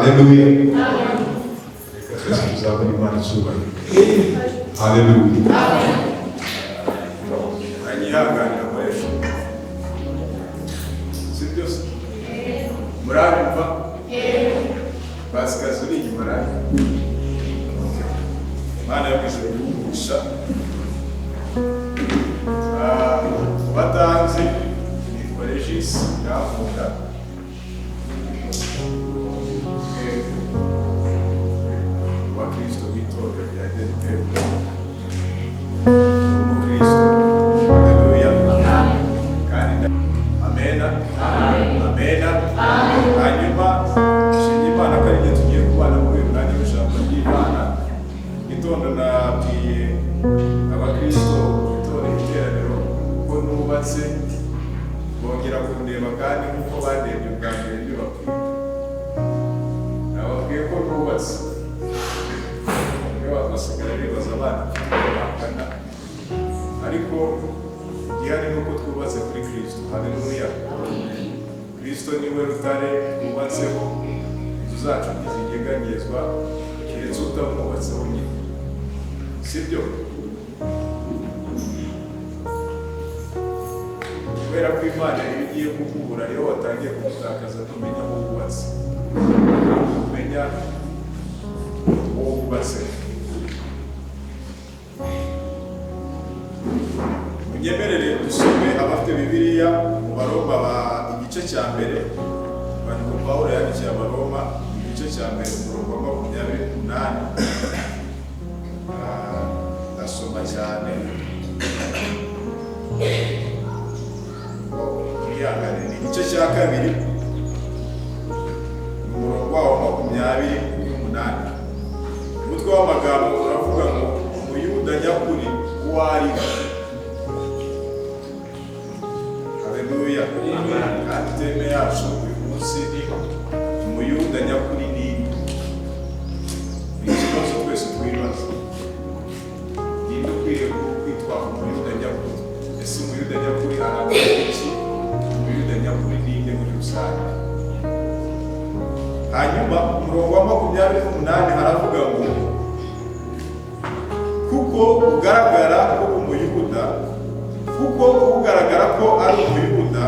Haleluya. Reka twese tuzabona Imana icyubahiro. Haleluya. Anyihanganira akoresha, si byose murabimva. Pasikazi uri inyuma nanjye, Imana yo mu ijuru iguhe. Batanzi, nitwa Regis Irankunda, umwe wa Kristo w'itorero rya ADEPR, umukristo. Haleluya. Kandi amena, amena. Hanyuma nshimye Imana ko ari igihe tugiye kubana muri uyu mwanya w'ijambo ry'Imana. Gitondo nabwiye abakristo itorero, iteraniro, ko nubatse. Bongera kundeba kandi nk'uko bandebye ubwa mbere mbibabwira. Nababwiye ko nubatse, bamwe basigara bibaza abana mfite uko bangana, ariko igihari ni uko twubatse kuri Kristo. Haleluya. Kristo niwe rutare twubatseho. Inzu zacu ntizigeganyezwa keretse utamwubatseho nyine, sibyo? Kubera ko Imana iyo igiye kukubura, iyo watangiye kumutakaza, ntumenya aho wubatse, ntumenya uwo wubatse. Munyemerere dusome, abafite Bibiliya, mu Baroma ba igice cya mbere. Urwandiko Pawulo yandikiye Abaroma, igice cya mbere, umurongo wa 28. Ndasoma cyane, mwihangane. Ni igice cya kabiri, umurongo wawo 28. Umutwe w'amagambo uravuga ngo: "Umuyuda nyakuri uwo ari we." Haleluya. Kandi theme yacu uyu munsi ni "Umuyuda nyakuri ni nde?" Ni ikibazo twese twibaza: ninde ukwiriye kwitwa umuyuda nyakuri? Ese umuyuda nyakuri arangwa iki? Umuyuda nyakuri ni nde muri rusange? Hanyuma umurongo wa 28 haravuga ngo: "Kuko ugaragara ko umuyuda, kuko ugaragara ko ari umuyuda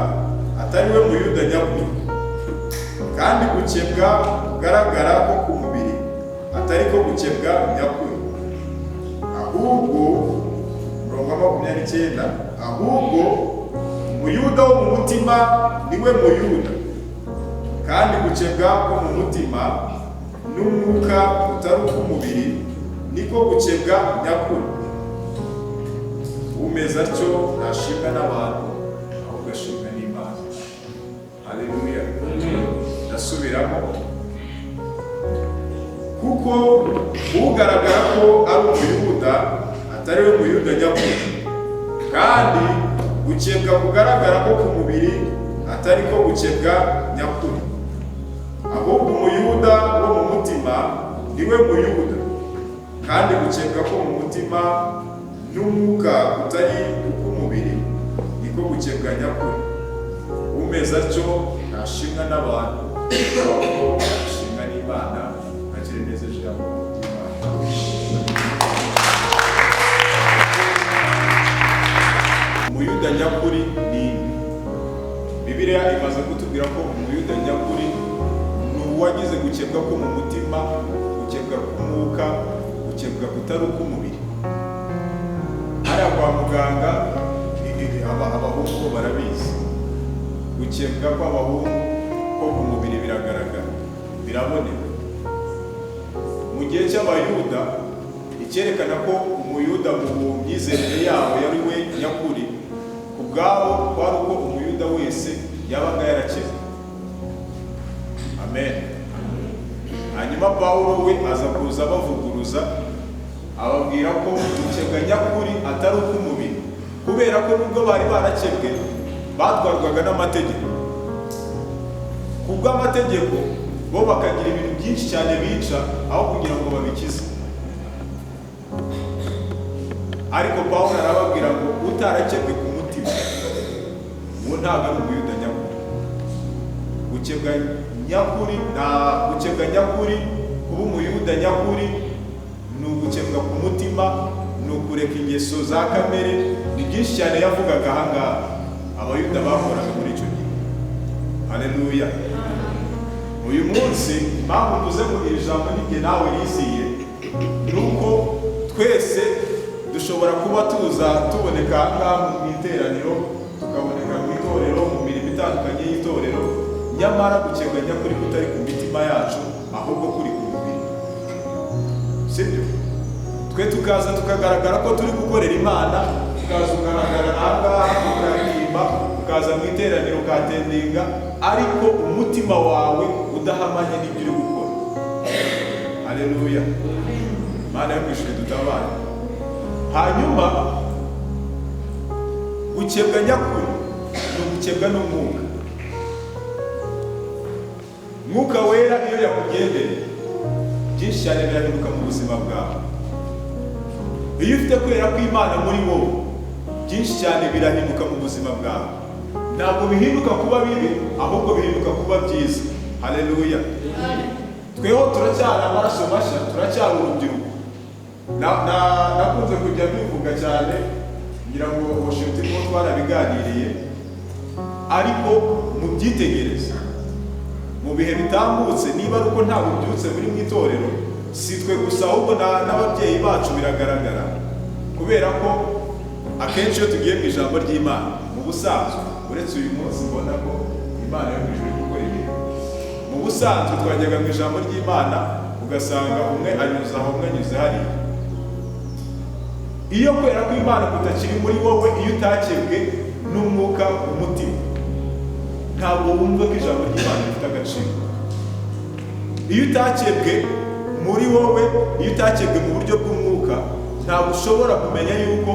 atari we muyuda nyakuri, kandi gukebwa kugaragara ko ku mubiri atari ko gukebwa nyakuri. Ahubwo," umurongo wa 29, "ahubwo umuyuda wo mu mutima niwe muyuda, kandi gukebwa ko mu mutima n'umwuka utari uk'umubiri niko gukebwa nyakuri. Umeze atyo ntashimwa n'abantu, ahubwo ashimwa n'Imana." Haleluya. Ndasubiramo: "Kuko ugaragara ko ari umuyuda atari we muyuda nyakuri, kandi gukebwa kugaragara ko ku mubiri atari ko gukebwa nyakuri. Ahubwo umuyuda wo mu mutima niwe muyuda, kandi gukebwa ko mu mutima n'umwuka kutari uk'umubiri niko gukebwa nyakuri. Umeze atyo ntashimwa n'abantu, ahubwo ashimwa n'Imana." Akire neza ijambo ry'Imana. Umuyuda nyakuri ni nde? Bibiliya imaze kutubwira ko umuyuda nyakuri ni uwagize gukebwa ko mu mutima, gukebwa k'umwuka, gukebwa kutari uk'umubiri. Hariya kwa muganga abahungu bo barabizi. Gukebwa kw'abahungu ko ku mubiri biragaragara, biraboneka. Mu gihe cy'Abayuda, icyerekana ko umuyuda mu myizerere yabo yari we nyakuri ku bwabo kwari uko umuyuda wese yabaga yarakebwe. Amen. Hanyuma Pawulo we aza kuza bavuguruza, ababwira ko gukebwa nyakuri atari uk'umubiri, kubera ko nubwo bari barakebwe batwarwaga n'amategeko. Ku bw'amategeko bo bakagira ibintu byinshi cyane bica aho kugira ngo babikize. Ariko Pawulo arababwira ngo utarakebwe ku mutima, uwo ntabwo ari umuyuda nyakuri. Gukebwa nyirizina Nyakuri na gukebwa nyakuri, kuba umuyuda nyakuri ni ugukebwa ku mutima, ni ukureka ingeso za kamere. Ni byinshi cyane yavugaga aha ngaha abayuda bakoraga muri icyo gihe. Haleluya. Uyu munsi impamvu mvuze ngo iri jambo n'igihe nawe riziye, ni uko twese dushobora kuba tuza tuboneka aha ngaha mu iteraniro, tukaboneka mu itorero, mu mirimo itandukanye y'itorero, nyamara gukebwa nyakuri kutari ku mitima yacu, ahubwo kuri ku mubiri, sibyo? Twe tukaza tukagaragara ko turi gukorera Imana, tukaza ukagaragara aha ngaha, ukaririmba, ukaza mu iteraniro, ukattendinga, ariko umutima wawe udahamanye n'ibyo uri gukora. Haleluya. Imana yo mu ijuru dutabare. Hanyuma gukebwa nyakuri ni ugukebwa n'umwuka. Mwuka Wera iyo yakugendereye, byinshi cyane birahinduka mu buzima bwawe. Iyo ufite kwera kw'Imana muri wowe, byinshi cyane birahinduka mu buzima bwawe. Ntabwo bihinduka kuba bibi, ahubwo bihinduka kuba byiza. Haleluya. Tweho turacyari amaraso mashya, turacyari urubyiruko. Nakunze kujya mbivuga cyane, ngira ngo worship team twarabiganiriye, ariko mubyitegereze mu bihe bitambutse, niba ari uko nta bubyutse buri mu itorero, si twe gusa, ahubwo n'ababyeyi bacu biragaragara, kubera ko akenshi iyo tugiye mu ijambo ry'Imana mu busanzwe, uretse uyu munsi mbona ko Imana yo mu ijuru iri gukora ibintu, mu busanzwe twajyaga mu ijambo ry'Imana ugasanga umwe anyuze aho, umwe anyuze hariya. Iyo kwera kw'Imana kutakiri muri wowe, iyo utakebwe n'umwuka mu mutima, ntabwo wumva ko ijambo ry'Imana rifite agaciro. Iyo utakebwe muri wowe, iyo utakebwe mu buryo bw'umwuka, ntabwo ushobora kumenya yuko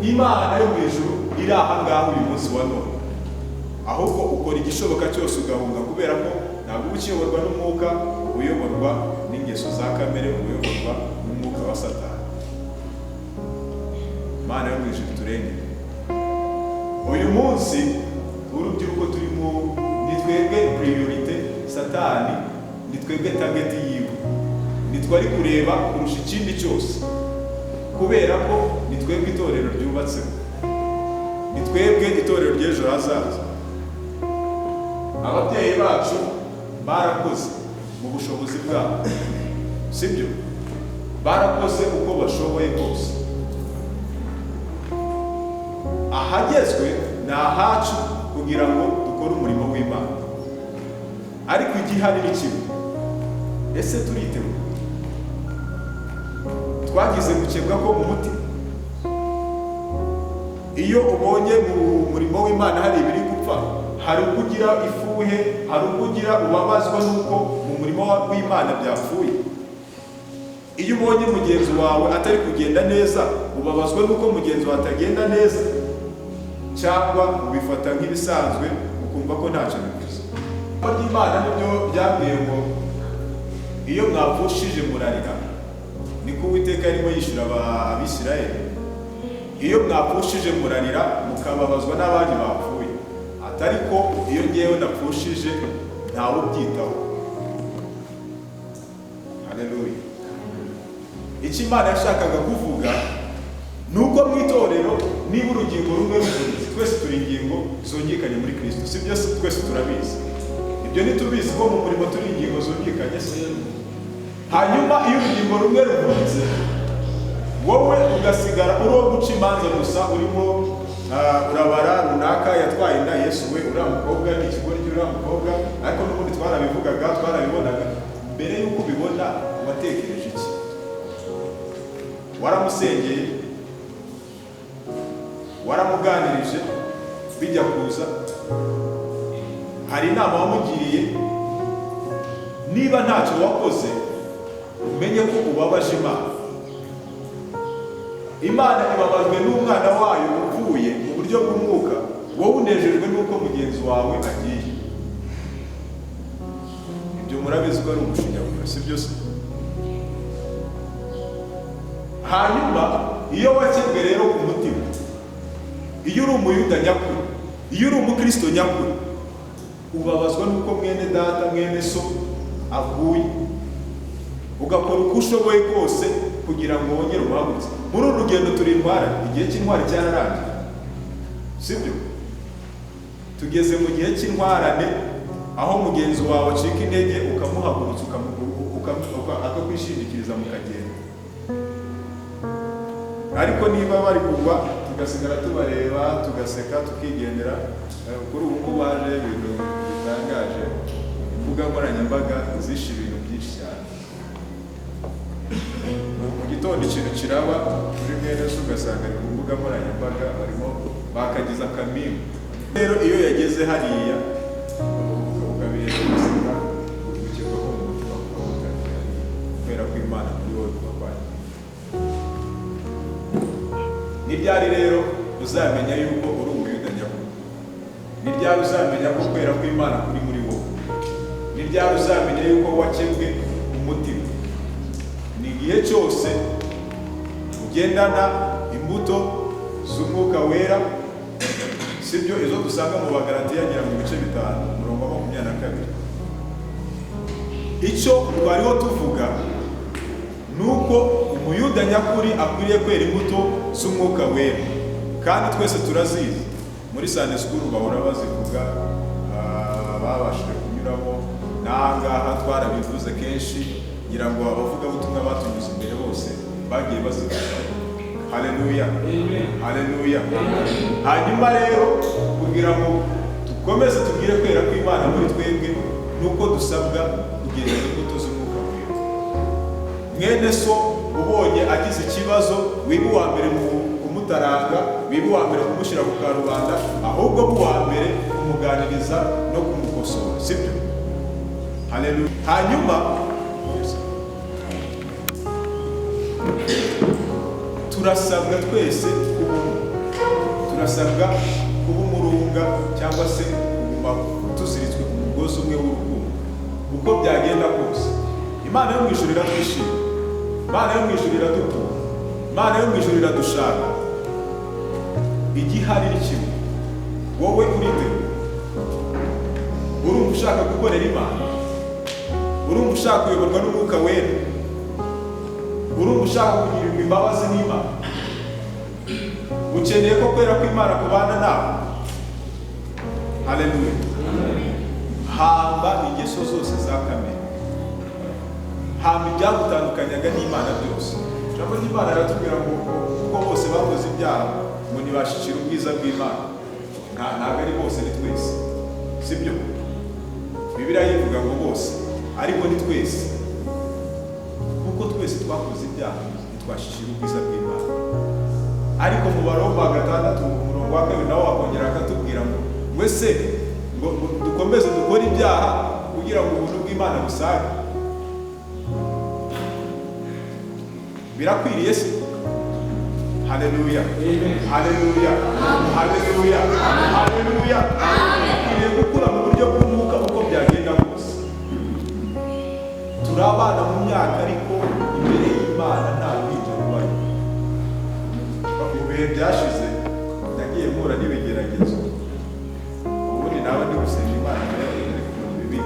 Imana yo mu ijuru iri aha ngaha uyu munsi wa none, ahubwo ukora igishoboka cyose ugahunga, kubera ko ntabwo uba ukiyoborwa n'umwuka, uba uyoborwa n'ingeso za kamere, uba uyoborwa n'umwuka wa Satani. Imana yo mu ijuru turengere. Uyu munsi urubyiruko turi mu, ni twebwe priorité. Satani ni twebwe target yiwe, nitwe ari kureba kurusha ikindi cyose, kubera ko ni twebwe itorero ryubatseho, ni twebwe itorero ry'ejo hazaza. Ababyeyi bacu barakoze mu bushobozi bwabo, sibyo? Barakoze uko bashoboye kose. Ahagezwe ni ahacu kugira ngo dukore umurimo w'Imana, ariko igihari ni kimwe: ese turiteguye? Twagize gukebwa ko mu mutima? Iyo ubonye mu murimo w'Imana hari ibiri gupfa, hari uko ugira ifuhe, hari uko ugira ubabazwa n'uko mu murimo w'Imana byapfuye. Iyo ubonye mugenzi wawe atari kugenda neza, ubabazwa n'uko mugenzi wawe atagenda neza, cyangwa ubifata nk'ibisanzwe, ukumva ko ntacyo bivuze? Ijambo ry'Imana nibyo byabwiye ngo iyo mwapfushije murarira. Niko Uwiteka arimo yishyura Abisirayeli: iyo mwapfushije murarira, mukababazwa n'abandi bapfuye, atari ko iyo ngewe napfushije ntawe ubyitaho. Haleluya. Icyo Imana yashakaga kuvuga ni uko mu itorero, niba urugingo rumwe ruvunitse, twese turi ingingo zungikanye muri Kirisito, si byo? Twese turabizi ibyo. Ntitubizi ko mu murimo turi ingingo zungikanye se? Hanyuma iyo urugingo rumwe ruvunitse, wowe ugasigara uri uwo guca imanza gusa, urimo urabara runaka yatwaye inda, Yesu we, uriya mukobwa ni ikigoryi, uriya mukobwa, ariko n'ubundi twarabivugaga, twarabibonaga. Mbere y'uko ubibona watekereje iki? Waramusengeye? Waramuganirije bijya kuza? Hari inama wamugiriye? Niba ntacyo wakoze, umenye ko ubabaje Imana. Imana ibabajwe n'umwana wayo upfuye mu buryo bw'umwuka, wowe unejejwe n'uko mugenzi wawe agiye. Ibyo murabizi ko ari umushinyaguro, si byo se? Hanyuma iyo wakebwe rero ku mutima, iyo uri umuyuda nyakuri, iyo uri umukristo nyakuri Ubabazwa n'uko mwene data, mwene so aguye, ugakora uko ushoboye kose kugira ngo wongere umuhagurutse. Muri uru rugendo turi intwara, igihe cy'intwari cyararangiye, sibyo? Tugeze mu gihe cy'intwarane, aho mugenzi wawe acika intege ukamuhagurutsa, akakwishingikiriza mukagenda. Ariko niba bari kugwa tugasigara tubareba, tugaseka, tukigendera. Kuri ubu ngubu haje ibintu bitangaje, imbuga nkoranyambaga zishe ibintu byinshi cyane. Mu gitondo ikintu kiraba kuri mwene se, ugasanga ari ku mbuga nkoranyambaga barimo bakagize akamimu. Rero iyo yageze hariya ukabireba ugaseka, gukebwa ko mu mutima kuba kutangira, kubera ko Imana muri wowe kuba kwagiye. Ni ryari rero uzamenya yuko uri umuyuda nyakuri? Ni ryari uzamenya ko kwera kw'Imana kuri muri wowe? Ni ryari uzamenya yuko wakebwe umutima? Ni igihe cyose ugendana imbuto z'umwuka wera, sibyo? Izo dusanga mu Bagalatiya agera mu bice 5 umurongo wa 22. Icyo twariho tuvuga nuko umuyuda nyakuri akwiriye kwera imbuto z'umwuka wera, kandi twese turazizi. Muri Sunday school bahora bazivuga, babashije kunyuramo n'ahangaha twarabivuze kenshi, ngira ngo abavugabutumwa batunyuze imbere bose bagiye bazivuga. Haleluya, haleluya. Hanyuma rero kugira ngo dukomeze tugire kwera kw'Imana muri twebwe, nuko dusabwa kugendana imbuto z'umwuka wera. Mwene so ubonye agize ikibazo, wiba uwa mbere mu kumutaranga, wiba uwa mbere kumushyira ku karubanda, ahubwo mu wa mbere kumuganiriza no kumukosora, sibyo? Haleluya. Hanyuma turasabwa twese kuba, turasabwa kuba umurunga, cyangwa se kuguma tuziritswe ku mugozi umwe w'urukundo uko byagenda kose. Imana yo mu ijuru iratwishimira, Imana yo mu ijuru iradukunda, Imana yo mu ijuru iradushaka. Igihari ni kimwe, wowe uriteguye, urumva ushaka gukorera Imana, urumva ushaka kuyoborwa n'umwuka wera, urumva ushaka kugirirwa imbabazi n'Imana, ukeneye ko kwera kw'Imana kubana nawe. Haleluya. Hamba ingeso zose za kamere, hamba ibyagutandukanyaga n'Imana byose. Ijambo ry'Imana riratubwira ngo kuko bose bakoze ibyaha ngo ntibashikire ubwiza bw'Imana. Ntabwo ari bose, ni twese, sibyo? Bibiliya yivuga ngo bose, ariko ni twese, kuko twese twakoze ibyaha ntitwashikira ubwiza bw'Imana. Ariko mu Baroma 6 umurongo wa 2 nawo wakongera akatubwira ngo wese ngo dukomeze dukore ibyaha kugira ngo ubuntu bw'Imana busage. Birakwiriye se? Haleluya, haleluya, haleluya, haleluya. Dukwiriye gukura mu buryo bw'umwuka uko byagenda kose. Turi abana mu myaka, ariko imbere y'Imana nta ruhinja rubayo. Mu bihe byashize nagiye mpura n'ibigeragezo, ubundi nawe ndi gusenga Imana bibi,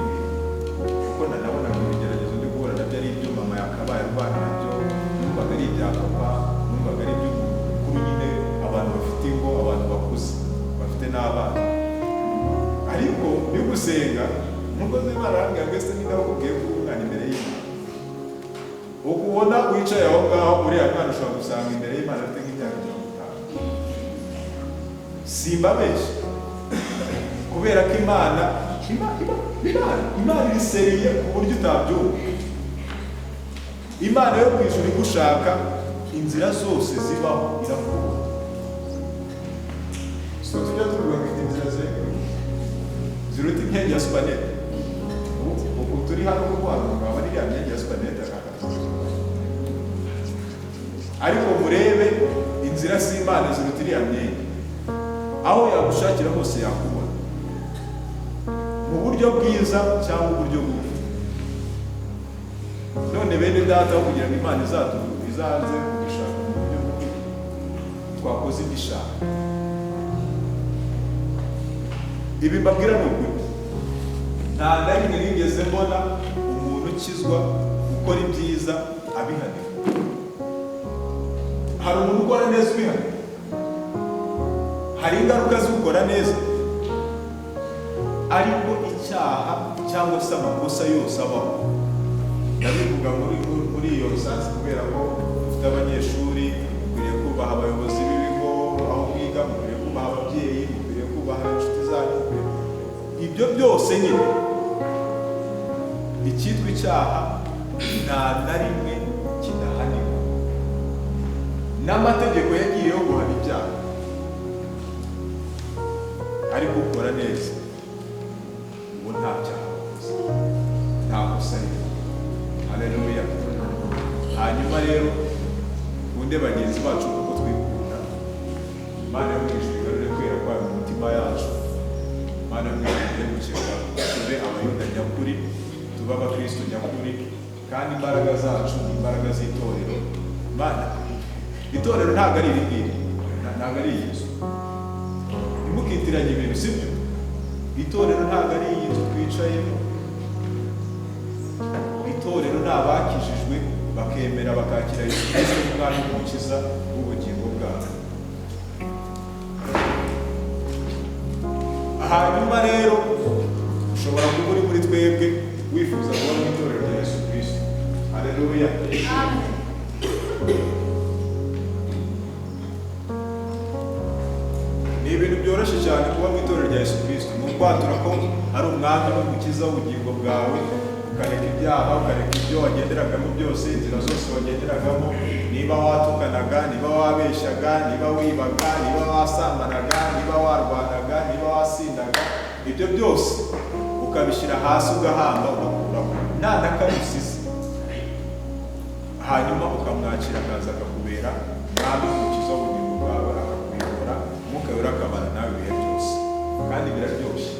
kuko nanabonaga ibigeragezo ndi guhura nabyo ari ibyo mama yakabaye arwana nabyo, numvaga ari ibya papa, numvaga ari iby'umuntu mukuru nyine, abantu bafite ingo, abantu bakuze bafite n'abana. Ariko ndi gusenga umukozi w'Imana arambwira ngo ese niba bakubwiye ko umwana imbere y'Imana, uko ubona wicaye aho ngaho uriya mwana ushobora gusanga imbere y'Imana afite nk'imyaka 50. Simbabeshya, kubera ko Imana iriseriye ku buryo utabyumva. Imana yo mu ijuru igushaka, inzira zose zibaho irakubona. So tujya tuvuga ngo ifite inzira ziruta imyenge ya supanete. Ubu turi hano kuko hano ngaba n'iriya myenge ya supanete ariko murebe inzira z'Imana ziruta iriya myenge. Aho yagushakira hose yakubona, mu buryo bwiza cyangwa uburyo bubi. None bene data, kugira ngo Imana izaze kudushaka mu buryo bubi, twakoze ibishaka. Ibi mbabwira ni ukuri. Nta na rimwe nigeze mbona umuntu ukizwa ukora ibyiza abihanirwa. Hari umuntu ukora neza ubihanirwa? Hari ingaruka z'ukora neza? Ariko icyaha cyangwa se amakosa yose abaho, ndabivuga muri iyo sansi kubera ko dufite abanyeshuri, mukwiriye kubaha abayobozi b'ibigo aho mwiga, mukwiriye kubaha ababyeyi, mukwiriye kubaha inshuti zanyu, ibyo byose nyine. Icyitwa icyaha nta na rimwe kidahanirwa, n'amategeko yagiyeho guhana ibyaha. Ariko ukora neza ubu nta cyaha akoze, nta kosa ririmo. Haleluya. Hanyuma rero dukunde bagenzi bacu kuko twikunda. Imana yo mu ijuru igarure kwera kwayo mu mitima yacu. Imana yo mu ijuru iduhe gukebwa, tube abayuda nyakuri, tube abakristo nyakuri, kandi imbaraga zacu ni imbaraga z'itorero. Imana, itorero ntabwo ari iri ngiri, ntabwo ari iyi nzu. Ntimukitiranye ibintu, sibyo? Itorero ntabwo ari iyi nzu twicayemo. Itorero ni abakijijwe bakemera bakakira Yesu Kristo nk'Umwami n'Umukiza w'ubugingo bwabo. Hanyuma rero ushobora kuba uri muri twebwe wifuza kuba mu itorero rya Yesu Kristo. Haleluya. Ni ibintu byoroshye cyane kuba mu itorero rya Yesu Kristo. Ni ukwatura ko ari Umwami n'Umukiza w'ubugingo bwawe, ukareka ibyaha, ukareka ibyo wagenderagamo byose, inzira zose wagenderagamo, niba watukanaga, niba wabeshyaga, niba wibaga, niba wasambanaga, niba warwanaga, niba wasindaga, ibyo byose ukabishyira hasi, ugahamba, ugakuraho nta na kamwe usize. Hanyuma ukamwakira akaza akakubera Umwami n'Umukiza w'ubugingo bwawe, akakuyobora, Umwuka Wera akabana nawe ibihe byose, kandi biraryoshye.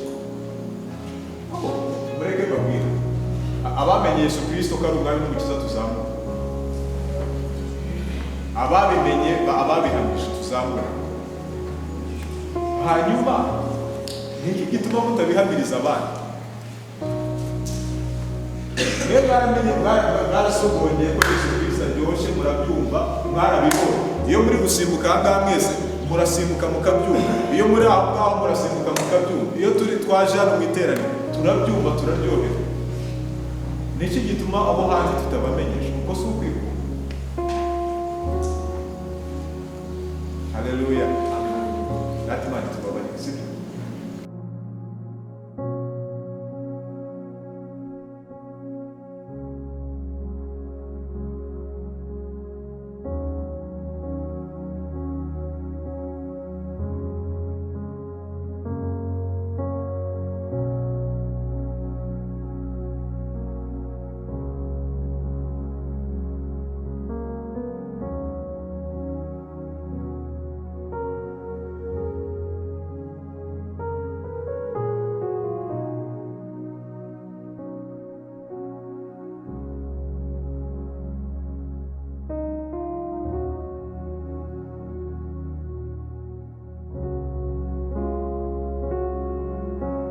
Mureke mbabwire, abamenye Yesu Kristo ko ari Umwami n'Umukiza tuzamuka, ababimenye, ababihamije tuzamuka. Hanyuma ni iki gituma mutabihamiriza abandi? Mwe mwaramenye, mwarasogongeye ko Yesu Kristo aryoshye, murabyumva, mwarabibonye. Iyo muri gusimbuka aha ngaha mwese murasimbuka mukabyumva, iyo muri aho ngaho murasimbuka mukabyumva, iyo turi twaje hano mu iteraniro turabyumva, turaryoherwa. Ni iki gituma abo hanze tutabamenyesha? Kuko si ukwikunda. Haleluya. Data Imana itubabarire, sibyo?